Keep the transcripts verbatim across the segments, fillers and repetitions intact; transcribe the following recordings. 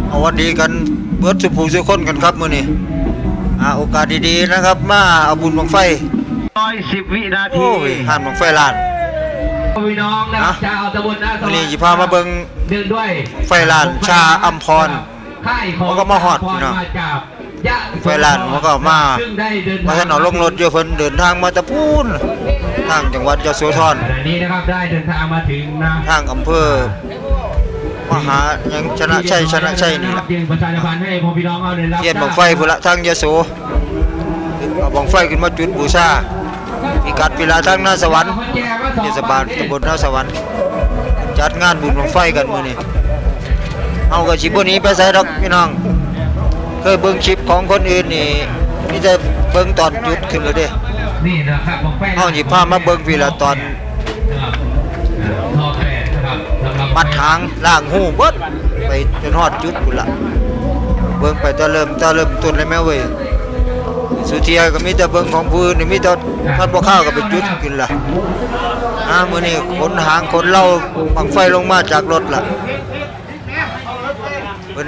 เอาหวัดดีกันเบิดสู่ผู้สู่คนกันครับมื้อนี้ อ่า โอกาสดีๆนะครับ มาเอาบุญบั้งไฟ ร้อยสิบวินาที โอ้ย ห่านบั้งไฟล้าน พี่น้องนะครับ อ่ะ ชาวตำบลนาสวรรค์ มื้อนี้สิพามาเบิ่ง เดินด้วย ไฟล้านชาอัมพร ค่ายของ เขาก็มาฮอดพี่น้อง มาจาก ไฟล้านเขาก็มา ซึ่งได้เดินทาง ว่าท่านเอาลงรถอยู่ เพิ่นเดินทางมาแต่พู้น ทางจังหวัดยโสธร ขณะนี้นะครับ ได้เดินทางมาถึงนะ ทางอำเภอ มหาหยัง ชนะชัย ชนะชัยนี่ล่ะ เพียงประชาสัมพันธ์ให้พ่อพี่น้องเราได้รับ เทียนบั้งไฟพุ้นละ ทางยโส เอาบั้งไฟขึ้นมาจุดบูชา พิกัดพี้ละ ทางนาสวรรค์ เทศบาลตำบลนาสวรรค์ จัดงานบุญบั้งไฟกันมื้อนี้ เฮาก็สิบ่หนีไปไสดอกพี่น้อง เคยเบิ่งคลิปของคนอื่นนี่ มีแต่เบิ่งตอนจุดขึ้นแล้วเด้ นี่นะครับบั้งไฟ เฮาสิพามาเบิ่งพี้ละ ตอน ครับ อ่า ทอแปดนะครับ สำหรับ มัดหางล้างฮูเบิด ไปจนฮอดจุดพุ้นละ เบิ่งไปแต่เริ่ม แต่เริ่มต้นเลยแม่เว้ย สุเทียก็มีแต่เบิ่งของผู้อื่นนี่ มีแต่ท่านพ่อข้าวก็ไปจุดขึ้นละ อ่า มื้อนี้ขนหางขนเหล้าบั้งไฟลงมาจากรถละ เพิ่น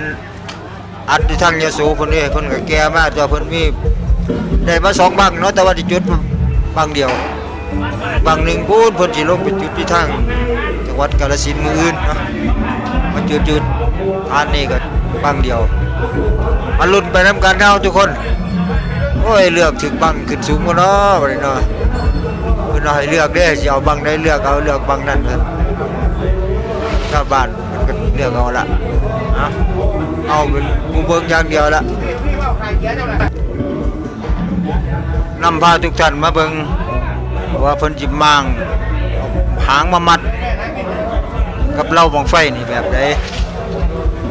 อัดอยู่ทางยโสพุ้นเด้ เพิ่นก็แก่มา แต่เพิ่นมี ได้มาสองบั้งเนาะ แต่ว่าสิจุดบั้งเดียว บั้งหนึ่งพุ้น เพิ่นสิลงไปจุดที่ทางจังหวัดกาฬสินธุ์มื้ออื่นเนาะ มาจุดจุด อันนี้ก็บั้งเดียว มาลุ้นไปนำกันเนาะทุกคน โอ้ย เลือกถืกบั้งขึ้นสูงบ่เนาะ บัดนี้เนาะ เพิ่นเอาให้เลือกเด้ สิเอาบั้งใด เลือกเอา เลือกบั้งนั้นนะ ชาวบ้าน มันก็เลือกเอาละ เอา เอาเป็นผู้เบิ่งอย่างเดียวละ นำพาทุกท่านมาเบิ่ง ว่าเพิ่นสิม้างหางมามัด กับเหล้าบั้งไฟนี่แบบใด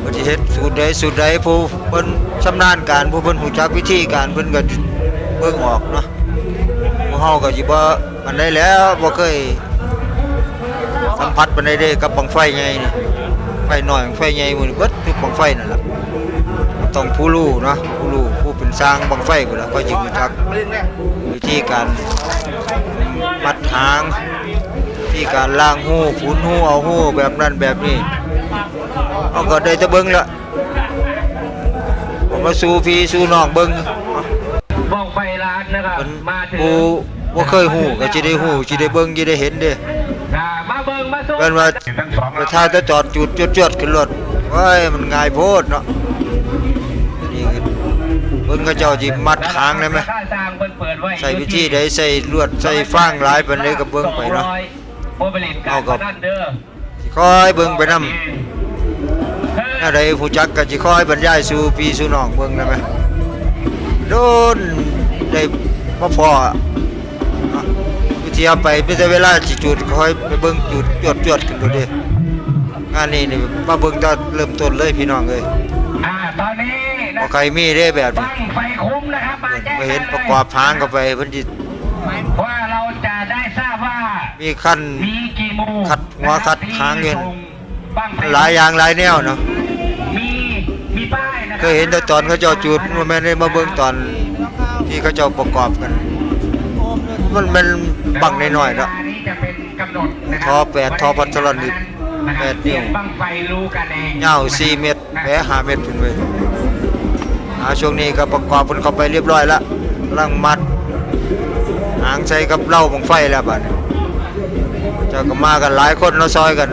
เพิ่นสิเฮ็ดสูตรใด สูตรใด ผู้เพิ่นชำนาญการ ผู้เพิ่นรู้จักวิธีการ เพิ่นก็เบิ่งออกเนาะ พวกเฮาก็สิบ่ปานใดแล้ว บ่เคย สัมผัสปานใดเด้กับบั้งไฟใหญ่นี่ ไฟน้อยบั้งไฟใหญ่หมู่นี่เบิดทุกบั้งไฟนั่นล่ะ ต้องผู้รู้เนาะ ผู้รู้ ผู้เป็นช่างบั้งไฟพุ้นล่ะ ค่อยสิรู้จักวิธีการมัดหาง วิธีการล้างฮู ขูดฮู เอาฮูแบบนั้นแบบนี้ เฮาก็ได้แต่เบิ่งละ เอามาสู่พี่สู่น้องเบิ่ง บั้งไฟล้านนะครับ เพิ่น มาถึง ผู้บ่เคยฮู้ก็สิได้ฮู้ สิได้เบิ่ง สิได้เห็นเด้ อ่า มาเบิ่งมาสู่ เพิ่นว่า ทั้งสอง ไปถ่ายแต่ตอนจุดจวดๆขึ้นรถ โอ้ย มันง่ายโพดเนาะ นี่เบิ่งเขาเจ้าสิมัดหางได้ไหม ใช้วิธีใด ใช้ลวด ใช้ฟางหลายปานใดก็เบิ่งไปเนาะ โอเปอเรตการ เอาครับ พนันเด้อ สิคอยเบิ่งไปนำ แนวใดฮู้จักก็สิคอยบรรยายสู่พี่สู่น้องเบิ่งได้ไหม โดนได้มาพ้อเนาะ วิทยาไปมีแต่เวลาสิจุด คอยไปเบิ่งจุดจวดๆขึ้นโลดเด้ งานนี้นี่มาเบิ่งแต่เริ่มต้นเลยพี่น้องเอ้ย อ่า ตอนนี้นะ บ่ใครมีเด้แบบนี้ บั้งไฟคุ้มนะครับ มาแจ้ง มาเห็นประกอบหางเข้าไปเพิ่นสิ ว่าเราจะได้ทราบว่า มีขั้น มีกี่หมู่ ขัดหัวขัดหางเงิน นะครับ ที่ส่งบั้งไฟ หลายอย่างหลายแนวเนาะ มี มีป้ายนะครับ เคยเห็นแต่ตอนเขาเจ้าจุด บ่แม่นได้มาเบิ่งตอนที่เขาเจ้าประกอบกัน มันแม่นบั้งน้อยๆเนาะ อันนี้จะเป็นกำหนดนะครับ ท่อแปด ท่อพัดสลันนี่ นะครับ แปด เสี นิ้ ยว ง บั้งไฟรู้กันเอง ยาว สี่ เมตร แผลห้าเมตรพุ้นเว้ย อ่า ช่วงนี้ก็ประกอบเพิ่นเข้าไปเรียบร้อยละ กำลังมัดหางใส่กับเหล้าบั้งไฟแล้วบัดนี้ เจ้าก็มากันหลายคนเนาะ ซอยกัน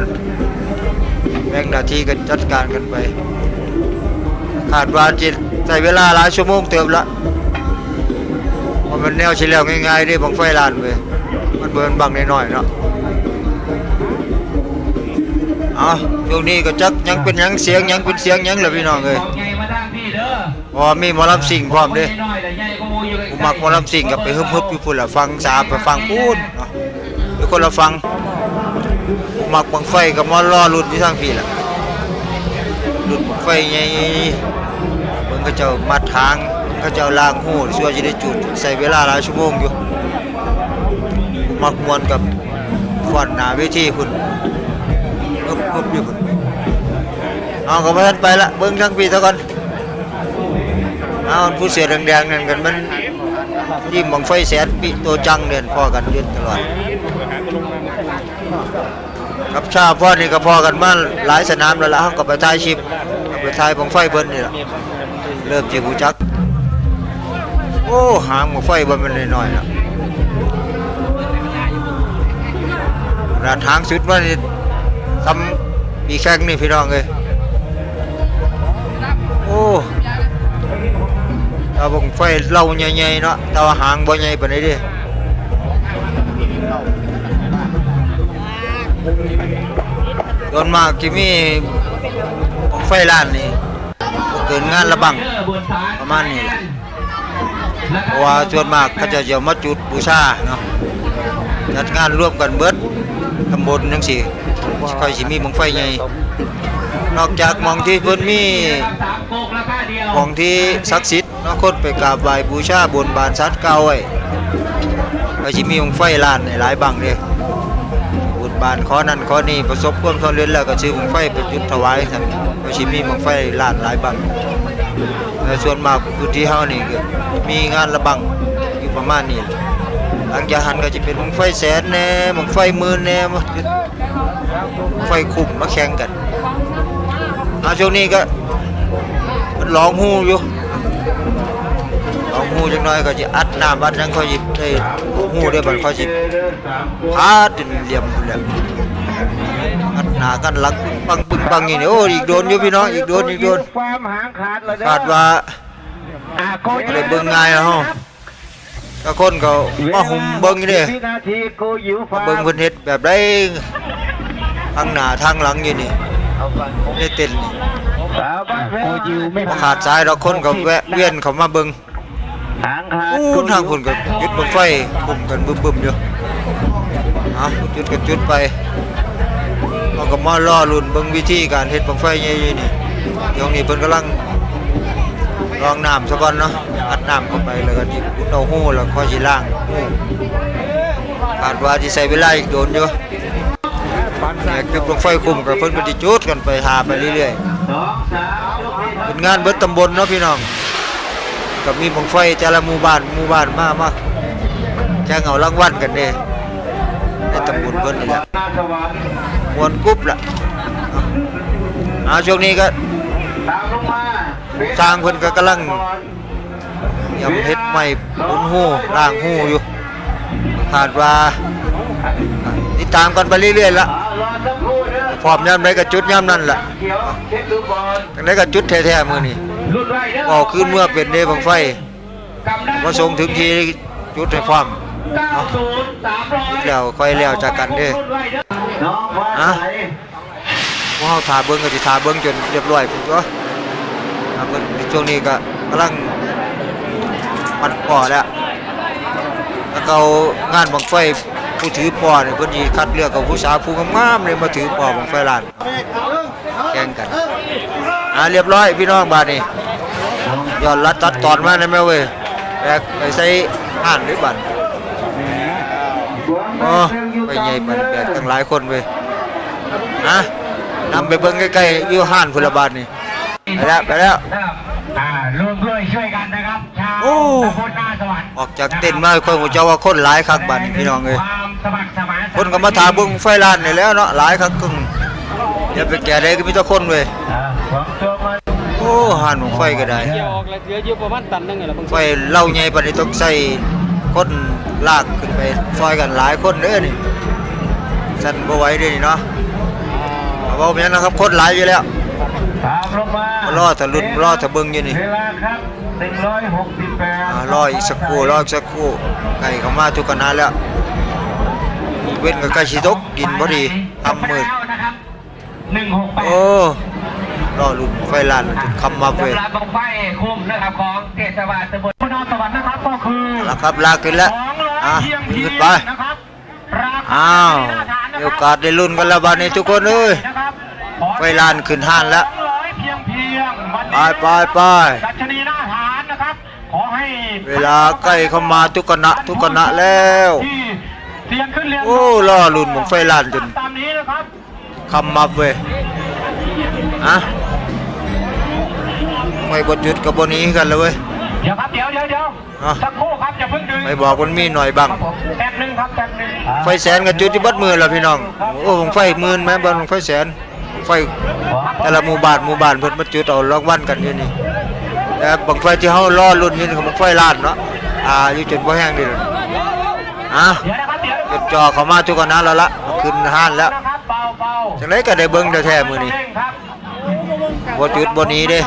แบ่งหน้าที่กันจัดการกันไป คาดว่าจะใช้เวลาหลายชั่วโมงเติบละ เพราะมันแนวสิแล้วง่ายๆเด้ บั้งไฟล้านเว้ย มันบ่แม่นบั้งน้อยๆเนาะ เอา ช่วงนี้ก็จักหยังเป็นหยัง เสียงหยังเป็นเสียงหยังล่ะพี่น้องเอ้ย ของใหญ่มาทางพี่เด้อ เพราะว่ามีหมอลำซิ่งพร้อมเด้ ของใหญ่น้อยและใหญ่กว่าหมู่อยู่ไกลๆ ผู้มักหมอลำซิ่งก็ไปฮึบๆอยู่พุ้นล่ะ ฟังสาไปฟังพุ้นเนาะ อยู่คนละฝั่ง ผู้มักบั้งไฟก็มารอลุ้นอยู่ทางพี้ล่ะ ลุ้นบั้งไฟใหญ่ เบิ่งเขาเจ้ามัดหาง เบิ่งเขาเจ้าล้างฮู ซั่วสิได้จุด ใช้เวลาหลายชั่วโมงอยู่ ผู้มักม่วนก็ฟ้อนหน้าเวทีพุ้น งึบๆอยู่พุ้น เอา ก็บ่ทันไปละ เบิ่งทางพี้ซะก่อน เอา ผู้เสื้อแดงๆนั่นกัน มันทีมบั้งไฟแสนปิโตจังเนี่ย พ้อกันอยู่ตลอด กับชาพ่อนี่ก็พ้อกันมาหลายสนามแล้วล่ะ เฮาก็ไปถ่ายคลิป ไปถ่ายบั้งไฟเพิ่นนี่ล่ะ เริ่มสิรู้จัก โอ้ หางบั้งไฟบ่แม่นน้อยๆนะ ขนาดหางสุดมานี่ส่ำปีแข้งนี่พี่น้องเอ้ย โอ้ ถ้าบั้งไฟลาวใหญ่ๆเนาะ แต่ว่าหางบ่ใหญ่ปานใดเด้ ส่วนมากสิมีบั้งไฟล้านนี่ บ่เกินงานละบั้ง ประมาณนี้แหละ เพราะว่าส่วนมากเขาเจ้าจะมาจุดบูชาเนาะ จัดงานรวมกันเบิด ตำบลจั่งซี้ ค่อยสิมีบั้งไฟใหญ่ นอกจากหม่องที่เพิ่นมี หม่องที่ศักดิ์สิทธิ์เนาะ คนไปกราบไหว้บูชาบนบานศาลกล่าวไว้ ก็สิมีบั้งไฟล้านหลายบั้งเด้ บนบานขอนั่นขอนี่ ประสบความสำเร็จแล้วก็ซื้อบั้งไฟไปจุดถวายซั่น ก็สิมีบั้งไฟล้านหลายบั้ง แต่ส่วนมากพื้นที่เฮานี่ก็มีงานละบั้งอยู่ประมาณนี้ หลังจากหั้นก็จะเป็นบั้งไฟแสนแหน่ บั้งไฟหมื่นแหน่ บั้งไฟคุ้มมาแข่งกัน เอาช่วงนี้ก็มันหลองฮูอยู่ หลองฮูจักหน่อยก็สิอัดน้ำอัดหยัง ค่อยสิได้ฮูได้บัด ค่อยสิพาจนเหลี่ยมพู้นแหละ อัดหน้ากันหลังปึ้งปังปึ้งปังนี่ โอ้ อีกโดนอยู่พี่น้อง อีกโดน อีกโดน ความหางขาดเลยเด้อ คาดว่า อ่า ก็ บ่ได้เบิ่งง่ายแล้ว แต่คนก็มาหุ่มเบิ่งอยู่เด้ วินาทีกูอยู่ มาเบิ่งเพิ่นเฮ็ดแบบใด ทั้งหน้าทั้งหลังอยู่นี่ ในเต็นท์นี่ สาวบ้านแพง บ่ขาดสายดอก คนก็แวะเวียนเข้ามาเบิ่ง หางขาด อู้ กูอยู่ ทางพุ่นก็จุดบั้งไฟคุ้มกันบึ้มๆอยู่ เอาจุดก็จุดไป เฮาก็มารอลุ้นเบิ่งวิธีการเฮ็ดบั้งไฟใหญ่อยู่นี่ ช่วงนี้เพิ่นกำลัง รองน้ำซะก่อนเนาะ อัดน้ำเข้าไปแล้วก็สิอุดเอาฮูแล้วค่อยสิล้างฮู คาดว่าสิใช้เวลาอีกโดนอยู่ แหกจุดบั้งไฟคุ้มกับเพิ่นก็สิจุดกันไป หาไปเรื่อยๆ เป็นงานเบิดตำบลเนาะพี่น้อง ก็มีบั้งไฟแต่ละหมู่บ้าน หมู่บ้านมา มาแข่งเอารางวัลกันเด้ ในตำบลเพิ่นนี่แหละ ม่วนกรุบละ เอาช่วงนี้ก็ ตามลงมา ช่างเพิ่นก็กำลังเตรียมเฮ็ดไม้ปูนฮู ล้างฮูอยู่ คาดว่า ติดตามกันไปเรื่อยๆละ อ่ารอสักครู่เด้อ พร้อมยามใดก็จุดยามนั้นล่ะ เดี๋ยวเช็คดูก่อน จั่งใดก็จุดแท้ๆมื้อนี้ รุ่นไวเด้อ เว้าคืนเมือเป็นเด้บั้งไฟ กำนัน มาส่งถึงที่จุดให้พร้อม เก้าศูนย์ สามร้อย จุดแล้วค่อยแล้วจากกันเด้ รุ่นไวเด้อ น้องฟ้า ฮะ ใส พวกเฮาถ่าเบิ่งก็สิถ่าเบิ่งจนเรียบร้อยพุ้นตั่ว อ่า เพิ่นช่วงนี้ก็กำลังปั่นป้อแล้ว แล้วก็เอางานบั้งไฟผู้ถือป้อนี่ เพิ่นสิคัดเลือกเอาผู้สาวผู้งามๆเลยมาถือป้อบั้งไฟล้าน แข่งกัน อ่า เรียบร้อยพี่น้อง บาดนี้ ย้อนลัดตัดตอนมาได้ไหมเว้ย แบกไปใส่ห่านหรือบัน โอ้ ไปใหญ่บันแบกตั้งหลายคนเว้ย ฮะ นำไปเบิ่งใกล้ๆ อยู่ห่านพุ้นละบาดนี่ ไปแล้ว ไปแล้ว อ่า ร่วมด้วยช่วยกันนะครับ ชาว โอ้ ตำบลนาสวรรค์ ออกจากเต็นท์มาค่อยฮู้จักว่าคนหลายคักบาดนี้พี่น้องเอ้ย ความสมัครสมาน คนก็มาถ่าเบิ่งไฟล้านนี่แหล้วเนาะ หลายคักกึ่ง อย่าไปแก่ใดก็มีแต่คนเว้ย อ่า สองตัวมา โอ้ ห่านบั้งไฟก็ได้ เกี่ยวออกแล้วเหลืออยู่ประมาณตันหนึ่งอะล่ะ บั้งไฟ ไฟลาวใหญ่ปานนี้ต้องใช้คนลากขึ้นไปซอยกันหลายคนเด้อนี่ ซั้นบ่ไหวเด้อนี่เนาะ เอา เว้าแม่นนะครับ คนหลายอยู่แล้ว ตามลงมา รอถ่าลุ้น รอถ่าเบิ่งอยู่นี่ เวลาครับ หนึ่งร้อยหกสิบแปด อ่า รออีกสักครู่ รออีกสักครู่ ใกล้เข้ามาทุกคณะแล้ว เว้นก็ใกล้สิตกดินพอดี ค่ำมืด นะครับ หนึ่งหกแปด โอ้ รอลุ้นไฟล้านจนค่ำมาเว้ย สำหรับบั้งไฟคุ้มนะครับ ของเทศบาลตำบลนาสวรรค์นะครับ ก็คือ เอาละครับ ลากขึ้นแล้ว สองร้อย อ่ะ เพียง ขึ้นไป เพียงนะครับ อ้าว มีโอกาสได้ลุ้นกันแล้วบาดนี้ทุกคนเอ้ย ไฟล้านขึ้นห่านแล้ว ไปไปไป เวลาใกล้เข้ามาทุกคณะทุกคณะแล้ว โอ้ รอลุ้นบั้งไฟล้านจนค่ำมับเว้ย ฮะ ไฟบ่จุดก็บ่หนีกันแล้วเว้ย เดี๋ยวครับ เดี๋ยวเดี๋ยวเดี๋ยว อ่ะ สักครู่ครับ อย่าเพิ่งดึง ไปบอกมันมีหน่อยบั้ง ครับผม แป๊บนึงครับ แป๊บนึง ไฟแสนก็จุดอยู่เบิดมื้อแล้วพี่น้อง โอ้ บั้งไฟหมื่นแม่นบ่ บั้งไฟแสน ไฟแต่ละหมู่บ้านหมู่บ้านเพิ่นมาจุดเอารางวัลกันอยู่นี่ แต่บั้งไฟที่เฮารอลุ้นอยู่นี่คือบั้งไฟล้านเนาะ อ่า อยู่จนบ่แห้งเด้อ อ่ะ จดจ่อเข้ามาทุกคณะแล้วละ ขึ้นห้านแล้ว จังได๋ก็ได้เบิ่งแท้ๆมื้อนี้ บ่จุดบ่หนีเด้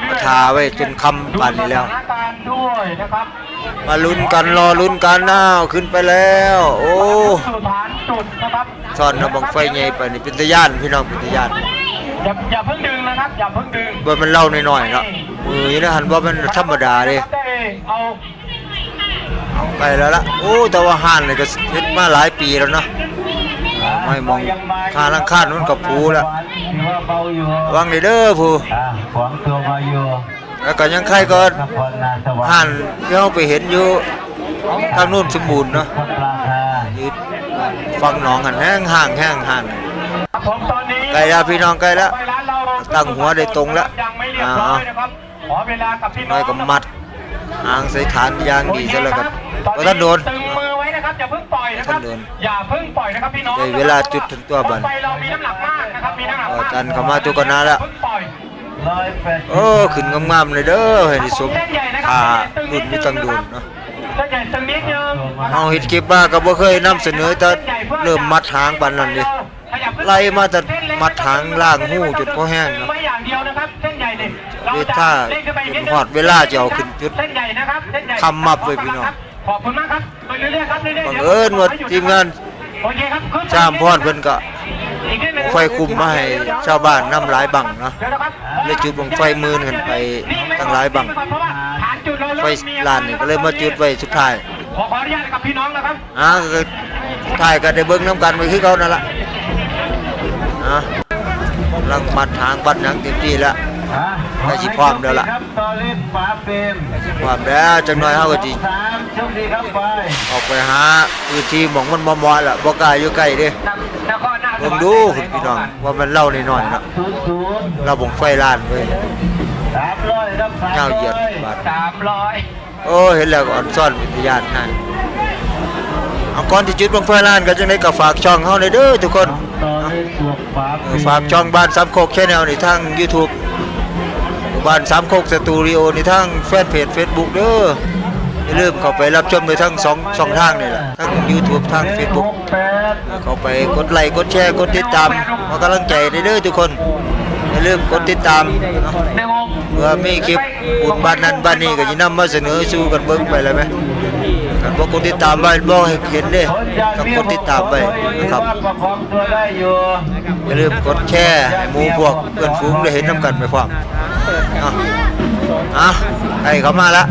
มาถ่าไว้จนค่ำปานนี้แล้ว มาลุ้นกัน รอลุ้นกัน อ้าว ขึ้นไปแล้ว โอ้ ซ่อนเอาบั้งไฟใหญ่ไปนี่ เป็นตาย้านพี่น้อง เป็นตาย้าน อย่า อย่าเพิ่งดึงนะครับ อย่าเพิ่งดึง บ่แม่นเหล้าน้อยๆเนาะ เออ อยู่ในหั่นบ่แม่นธรรมดาเด้ เอา เอาไปแล้วละ โอ้ แต่ว่าห่านนี่ก็เฮ็ดมาหลายปีแล้วเนาะ อ่า ไม่มอง คาหลังคามันก็ผุแล้ว ถือว่าเบาอยู่ ระวังเด้อผู้ อ่า ขวางตัวมาอยู่ แล้วก็ยังใครก็ นครนาสวรรค์ ห่านที่เฮาไปเห็นอยู่ทางโน้นสมบูรณ์เนาะ คนปลาคา อยู่ฝั่งหนองหั่นแฮงห่าง แฮงห่าง ครับผม ตอนนี้ ใกล้แล้วพี่น้อง ใกล้แล้ว ไปร้านเรา ตั้งหัวได้ตรงแล้ว ยังไม่เรียบร้อยนะครับ อ่า ขอเวลากับพี่น้อง น้อยก็มัดหางใส่ฐานอย่างดีซะแล้วกัน บ่ทันโดน ตึงมือไว้นะครับ อย่าเพิ่งปล่อยนะครับ บ่ทันโดน อย่าเพิ่งปล่อยนะครับพี่น้อง ได้เวลาจุดถึงตัวบัด บั้งไฟเรามีน้ำหนักมากนะครับ มีน้ำหนักมาก เออ จันเข้ามาทุกคณะแล้ว อย่าเพิ่งปล่อย โอ้ ขึ้นงามๆเลยเด้อ ให้ได้สม เส้นใหญ่นะครับ อ่า เส้นใหญ่ตึงนิดนึงนะครับ รุ่นนี้ตั้งโดนเนาะ เส้นใหญ่ตึงนิดนึงนะครับ เฮาเฮ็ดคลิปมาก็บ่เคยนำเสนอแต่เริ่มมัดหางปานนั้นเด้ ไล่มาแต่มัดหางล่างฮู้จนพอแห้งเนาะ ไว้อย่างเดียวนะครับ เส้นใหญ่เนี่ย เวลา จนฮอดเวลาจะเอาขึ้นจุด เส้นใหญ่นะครับ เส้นใหญ่ คำมับไว้พี่น้อง ขอบคุณมากครับ ไปเรื่อยๆครับ เรื่อยๆ บังเอิญว่าทีมงาน โอเคครับ ขึ้นไป สามพรเพิ่นก็ อีกนิดนึง ไฟคุมมาให้ชาวบ้านนำหลายบั้งเนาะ เดี๋ยวนะครับ เลยจุดบั้งไฟหมื่นขึ้นไปตั้งหลายบั้ง เพราะว่าฐานจุดเราเริ่มมี ไฟล้านนี่ก็เลยมาจุดไว้สุดท้าย ขอ ขออนุญาตกับพี่น้องนะครับ อ่า ก็สุดท้ายก็ได้เบิ่งนำกันไปคือเก่านั่นล่ะ อ่ะ กำลังมัดหางมัดหยังเต็มที่แล้ว อ่ะ ใกล้สิพร้อมแล้วล่ะ ครับ ต่อเล่นป๋าเปรม พร้อมแล้ว จักหน่อยเฮาก็สิ สาม โชคดีครับ ไป ออกไปหาพื้นที่หม่องมันเหมาะๆล่ะ บ่กล้าอยู่ใกล้เด้ นครนาค เบิ่งดู พี่น้อง ว่ามันเหล้าน้อยๆเนาะ ศูนย์ศูนย์ เหล้าบั้งไฟล้านเว้ย สามร้อยครับ ยาวเหยียดบาด สามร้อย โอ้ เห็นแล้วก็อ่อนซ้อนเป็นตาย้านนะ เอา ก่อนที่จุดบั้งไฟล้านก็จังได๋ก็ฝากช่องเฮาหน่อยเด้อทุกคน เออ ฝากช่องบ้านสามโคก Channel นี่ทาง YouTube บ้านสามโคกสตูดิโอนี่ทางแฟนเพจ Facebook เด้อ อย่าลืมเข้าไปรับชมในทั้งสองช่องทางนี่แหละ ทั้ง YouTube ทั้ง Facebook เข้าไปกดไลค์กดแชร์กดติดตาม มากำลังใจเด้อทุกคน อย่าลืมกดติดตามเนาะ เพื่อมีคลิปบุญบ้านนั้นบ้านนี้ก็สินำมาเสนอสู่กันเบิ่งไปแล้วแหม คันบ่กดติดตามไว้บ่เห็นเด้ ก็กดติดตามไว้นะครับ ประคองตัวได้อยู่ อย่าลืมกดแชร์ให้หมู่พวกเพื่อนฝูงได้เห็นนำกันไปพร้อม เนาะ อ่ะ ไอ้เข้ามาละ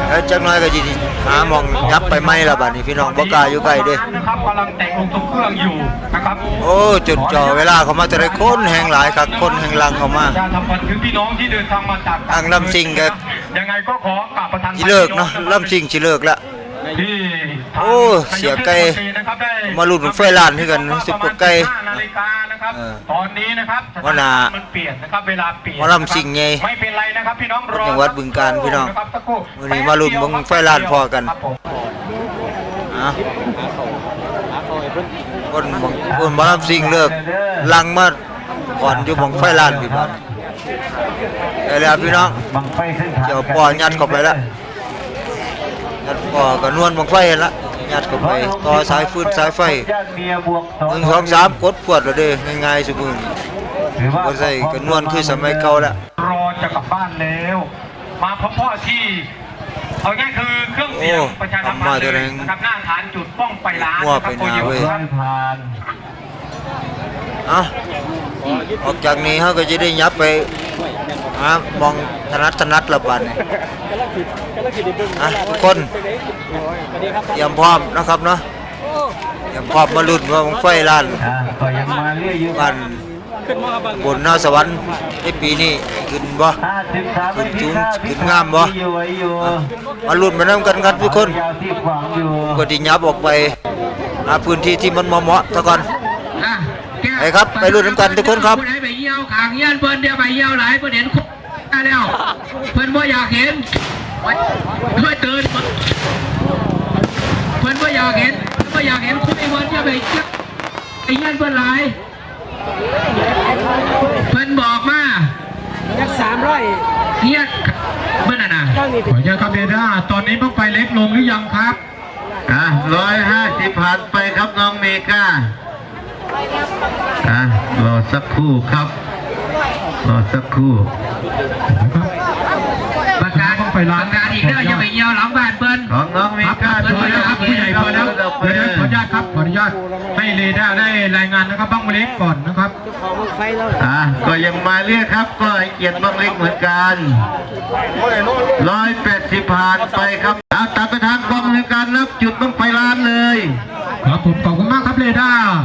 แล้วจักหน่อยก็สิหาหม่องยับไปใหม่ละบัดนี้ พี่น้องบ่กล้าอยู่ใกล้เด้ นะครับ กำลังแต่งองค์ทรงเครื่องอยู่นะครับ โอ้ จนจ่อเวลาเข้ามาแต่ละคนแฮงหลายคัก คนแฮงหลั่งเข้ามา ประชาสัมพันธ์ถึงพี่น้องที่เดินทางมาจาก ทางลำซิ่งก็ ยังไงก็ขอกราบประทาน สิเลิกเนาะ ลำซิ่งสิเลิกละ ที่ โอ้ เสียไก่ นะครับ ได้ มาลุ้นบั้งไฟล้านคือกัน ซุปเปอร์ไก่ นาฬิกานะครับ เออ ตอนนี้นะครับ หัวหน้า สถานการณ์มันเปลี่ยนนะครับ เวลาเปลี่ยน หมอลำซิ่งใหญ่ ไม่เป็นไรนะครับพี่น้อง รอ จังหวัดบึงกาฬพี่น้อง นะครับ สักครู่ มื้อนี้มาลุ้นบั้งไฟล้านพ้อกัน ครับผม อ่ะ คนบั้ง คนหมอลำซิ่งเลิก หลั่งมาก่อนอยู่บั้งไฟล้านพี่น้อง ได้แล้วพี่น้อง บั้งไฟเส้นทาง เดี๋ยวปอยัดเข้าไปแล้ว ยัดปอก็นวลบั้งไฟหั่นละ ยัดเข้าไป ต่อสายฟืนสายไฟ ย่านเมียบวกสอง หนึ่ง สอง สาม กดพรวดแล้วเด้ ง่ายๆซุมื้อนี้ ถือว่า บ่ใส่ก็นวลคือสมัยเก่าแล้ว รอจะกลับบ้านแล้ว มาพบพ่อที่ เอาง่ายคือเครื่องเสียง โอ้ ประชาสัมพันธ์ ทำมาเท่าไหร่ นะครับ หน้าฐานจุดบ้้งไฟล้าน หัว นะครับ ไปหน้าเว้ย ร้อยผ่าน เอ้า ออกจากนี้เฮาก็จะได้ยับไปหาหม่องถนัดถนัดละบัดนี้ อ่ะ ทุกคน เตรียมพร้อมนะครับเนาะ เตรียมพร้อมมาลุ้นว่าบั้งไฟล้าน อ่า ก็ยังมาเรื่อยอยู่ บ้านบนนาสวรรค์ในปีนี้ขึ้นบ่ ห้าสิบสาม ขึ้นสูง ขึ้นงามบ่ อยู่ อยู่ อ่ะ มาลุ้นไปนำกันครับทุกคน ยาวที่ขวางอยู่ ก็สิยับออกไป หาพื้นที่ที่มันเหมาะๆซะก่อน อ่ะ ไปครับ ไปลุ้นนำกันทุกคนครับ ผู้ใดไปเยี่ยวขางเยี่ยนเพิ่นเดี๋ยวไปเยี่ยวหลายเพิ่นเห็นคนแล้ว เพิ่นบ่อยากเห็น เพิ่นเตือน เพิ่นบ่อยากเห็น เพิ่นบ่อยากเห็นคุยเพิ่นอย่าไปเยี่ยวไปเยี่ยนเพิ่นหลาย เพิ่นบอกมา ยักสามร้อย เรียกเพิ่นน่ะนะ ขออนุญาตครับเรดาร์ ตอนนี้บั้งไฟเล็กลงหรือยังครับ อ่ะร้อยห้าสิบผ่านไปครับน้องเมกาอ่ะรอสักครู่ครับ รอสักครู่ ประกาศ บั้งไฟล้าน ประกาศอีกเด้ออย่าไปเยี่ยวหลังบ้านเพิ่น ของน้องเม ครับ กา เปิดแล้วครับผู้ใหญ่เปิดแล้ว ครับ เดี๋ยวเดี๋ยวขออนุญาตครับ ขออนุญาตให้เรดาร์ได้รายงานนะครับบั้งไฟเล็กก่อนนะครับ อ่ะก็ยังมาเรื่อยครับ ก็ให้เกียรติบั้งเล็กเหมือนกันร้อยแปดสิบผ่านไปครับเอาตัดไปทางกองในการนับจุดบั้งไฟล้านเลย ครับผมขอบคุณมากครับเรดาร์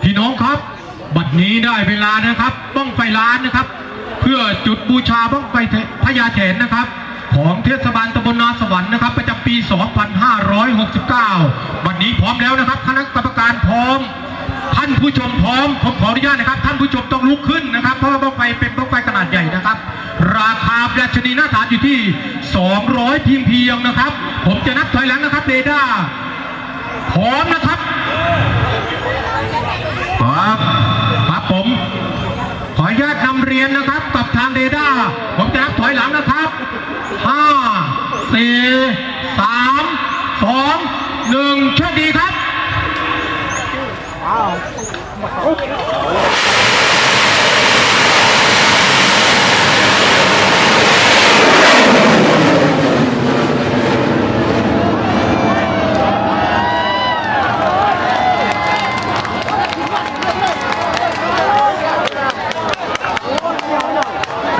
พี่น้องครับ บัดนี้ได้เวลานะครับบั้งไฟล้านนะครับ เพื่อจุดบูชาบั้งไฟพญาแถนนะครับ ของเทศบาลตำบลนาสวรรค์นะครับ ประจำปี สองพันห้าร้อยหกสิบเก้า บัดนี้พร้อมแล้วนะครับ คณะกรรมการพร้อม ท่านผู้ชมพร้อม ผมขออนุญาตนะครับ ท่านผู้ชมต้องลุกขึ้นนะครับ เพราะว่าบั้งไฟเป็นบั้งไฟขนาดใหญ่นะครับ ราคาดัชนีหน้าฐานอยู่ที่ สองร้อย เพียงเพียงนะครับ ผมจะนับถอยหลังนะครับเรดาร์พร้อมนะครับ พร้อม ครับผม ขออนุญาตนำเรียนนะครับกับทางเรดาร์ผมจะนับถอยหลังนะครับ ห้า สี่ สาม สอง หนึ่ง โชคดีครับ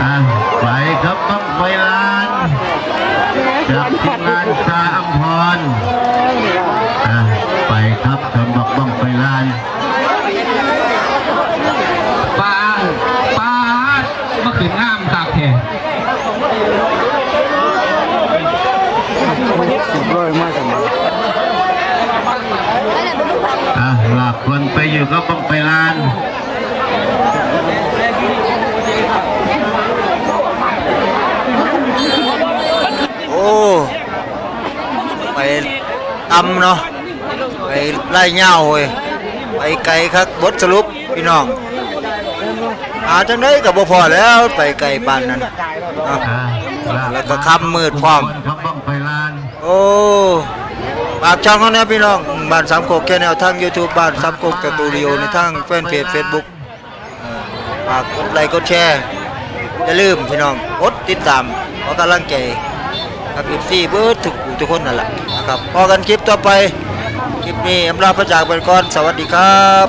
อ่ะไปครับบั้งไฟล้านจากทีมงานชาอัมพรอ่ะไปครับสำหรับบั้งไฟล้าน ปาปาดมาขึ้นงามคักแท้ สิบร้อยมาสมัคร อ่ะหลากคนไปอยู่ก็บั้งไฟล้าน โอ้ ไปต่ำเนาะ ไปไล่ยาวเว้ย ไปไกลคัก บทสรุปพี่น้อง หาจังได๋ก็บ่พอแล้ว ไปไกลปานนั้นเนาะ อ่ะหลาก แล้วก็ค่ำมืดพร้อม ครับบั้งไฟล้าน โอ้ ฝากช่องเขาเนี่ยพี่น้อง บ้านสามโคกแชนแนล ทาง YouTube บ้านสามโคกสตูดิโอ ในทางแฟนเพจ Facebook เอ่อฝากกดไลค์กดแชร์ อย่าลืมพี่น้อง กดติดตาม ขอกำลังใจกับ เอฟซี เบิดทุกผู้ทุกคนนั่นแหละนะครับ พอกันคลิปต่อไป คลิปนี้อำลาพระจากไปก่อน สวัสดีครับ